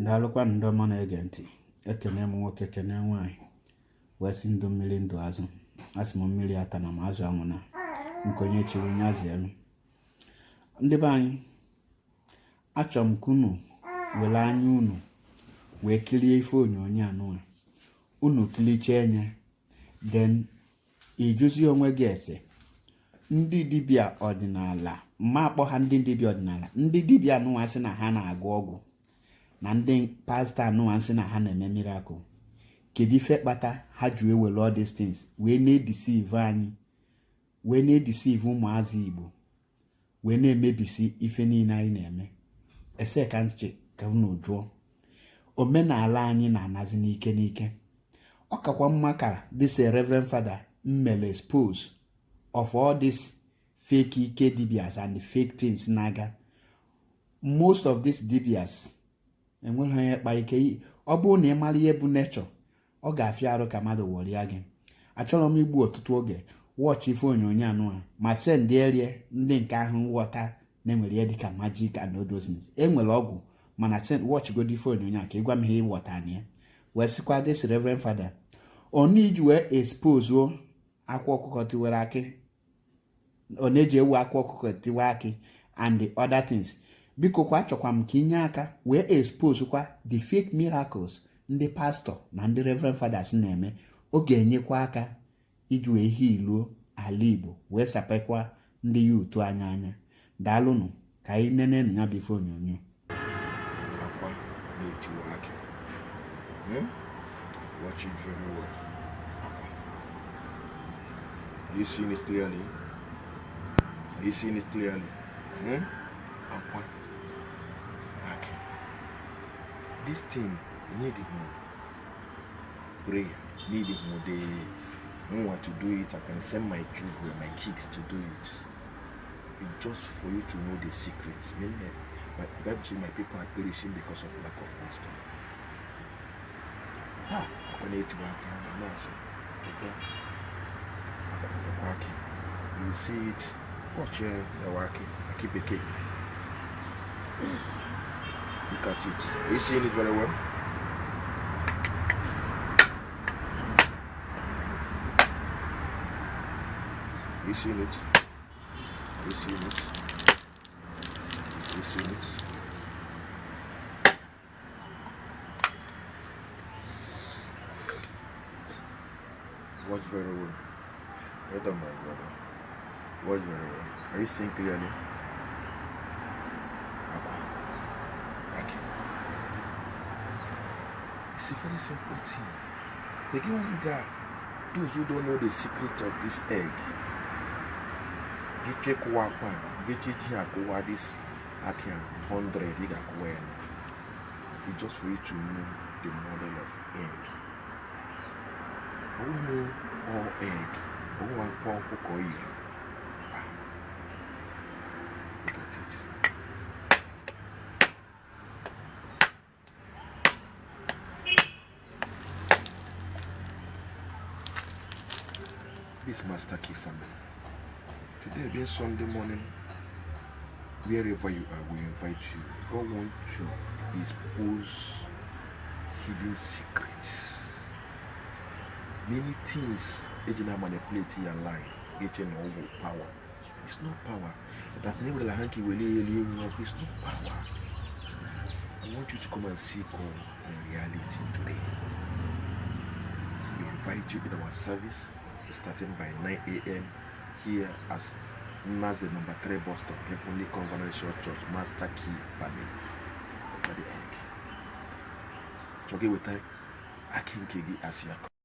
Daalụkwanụ ndị ọma na-ege ntị. Ekene m nwoke, kene nwaanyị, wee sị ndụ mmiri, ndụ azụ. Asị m mmiri atana ma azụ anwụna, nke onye chiri onye azụ elu. Ndị be anyị, achọrọ m ka unu were anya unu wee kirie ife onyonyo anụnwa. Unu kilichie nye, then ị jụzie onwe gị ese ndị dibịa ọdịnala, ma akpọ ha ndị dibịa ọdịnala, ndị dibịa anụnwa sị na ha na-agwọ ọgwụ, na ndị pastọ anụnwa sị na ha na-eme miracle. Kedu ife kpata ha ji ewere all these things wee na-edeceive anyị, wee na-edeceive ụmụazị Igbo, wee na-emebisi ife niile anyị na-eme? Ese ka nche ka unu jụọ. Omenala anyị na-anazi n'ike n'ike. Ọ kakwa mma ka this Reverend Father mmele expose of all these fake ike dibias and the fake things na-aga. Most of these dibias enweghị onye kpa ike. Ọ bụrụ na ị mara ihe bụ nature, ọ ga-afịa arụ ka mmadụ wọrịa gị. Achọrọ m igbu ọtụtụ oge. Watch ife onyonyo anụ a ma send erie ndị nke ahụ nghọta na-enwere ihe dịka magic and all those things. Enwere ọgwụ, mana send, watch godi ife onyonyo a ka ị gwa m ihe ịghọta na ya. Wee sịkwa this Reverend Father ọ iji wee expose akwa ọkụkọ tiwere akị, ọ na-eji ewu akwa ọkụkọ tiwe akị and the other things. Biko kwa, achọkwa m ka inye aka wee expose kwa the fake miracles ndị pastọ na ndị Reverend Fathers na-eme. Ọ ga-enyekwa aka iji wee healuo ala Igbo, wee sapekwa ndị ya utu anya anya. Daalụnụ, ka anyị nenenu ya bụ ife onyonyo. Akwa na-etiwa akị. Watch it very well. Akwa. Are you seeing it clearly? Are you seeing it clearly? Hmm? Akwa. Akị. This thing need prayer. Need the want to do it. I can send my children, my kids to do it. It's just for you to know the secret. Meaning, the Bible says my people are perishing because of lack of wisdom. Ha, akwa na-etiwa akị, a na-asị lekwa, lekwa akị. You see it. Watch here, yawa akị, akị bekee. Look at it. Are you seeing it very well? Are you seeing it? Are you seeing it? Are you seeing it? Watch very well. Well done, my brother. Watch very well. Are you seeing clearly? Akwa. Akị. It's a very simple thing. The one guy, those who don't know the secret of this egg, gị chekwa akwa, gị cheji akụwa this akị a 100, ị ga-akụwa ya. It's just for you to know the model of egg. Ọwụhụ all egg, ọwụhụ akwa ọkụkọ yiri. Ah, look at it. This Master Key family. Today being Sunday morning, wherever you are, we invite you. God wants to expose hidden secrets. Many things ejina manipulate your life. Getting over power. It's not power. That name like hanky it's not power. I want you to come and see God in reality today. We invite you in our service starting by 9 a.m. here at Naze number 3 bus stop, Heavenly Covenant Church, Master Key Family. Over the egg. So get with that. I can as your